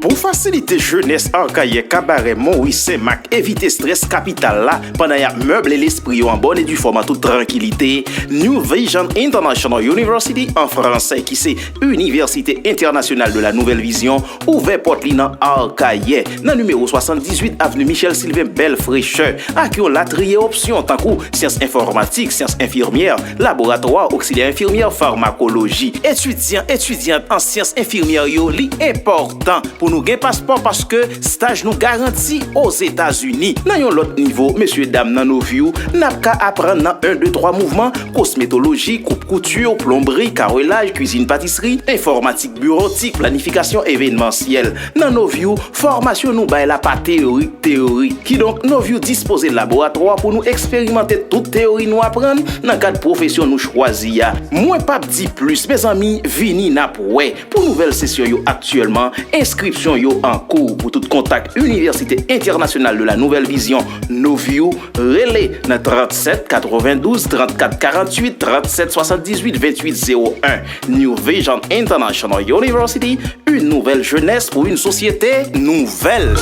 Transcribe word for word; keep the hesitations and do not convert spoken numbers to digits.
Pou fasilite jenès Akayè, Kabarè, Moris, Senmak evite estrès kapital la pandan y ap meble lespri yo an bòn e di fòm an tout trankilite, New Vision International University an fransè, ki se Université Internationale de la Nouvelle Vision, ouvè pòt li nan Akayè, nan nimewo swasanndizuit avni Michel Sylvain Bèl Frechè, ak yon latriye opsyon tankou syans enfòmatik, syans enfimyè, laboratwa, oksilyè enfimyè, famakoloji. Etidyan, etidyant an syans enfimyè yo, li enpòtan pou nou gen paspò paske staj nou garanti Ozetazini. Nan yon lòt nivo, mesye dam, nan Noview, n ap ka aprann nan en, de, twa mouvman, kosmetoloji, koup kouti, plonbri, karelaj, kwizin, patisri, enfòmatik, biwotik, planifikasyon evenmansyèl. Nan Noview, fòmasyon nou bay la pa teyorik, teyorik. Kidonk, Noview dispoze laboratwa pou nou eksperimante tout teyori nou aprann nan kad pwofesyon nou chwazi a. Mwen p ap di plis, mezanmi, vini n ap wè. Pou nouvèl sesyon yo aktyèlman, enskripsyon yo an kou. Pou tout kontak Université Internationale de la Nouvelle Vision, Noview, rele nan trannsèt katrevendouz trannkat karanntuit, trannsèt swasanndizuit venntuit zewo en. New Vision International University, une nouvelle jeunesse pour une société nouvelle.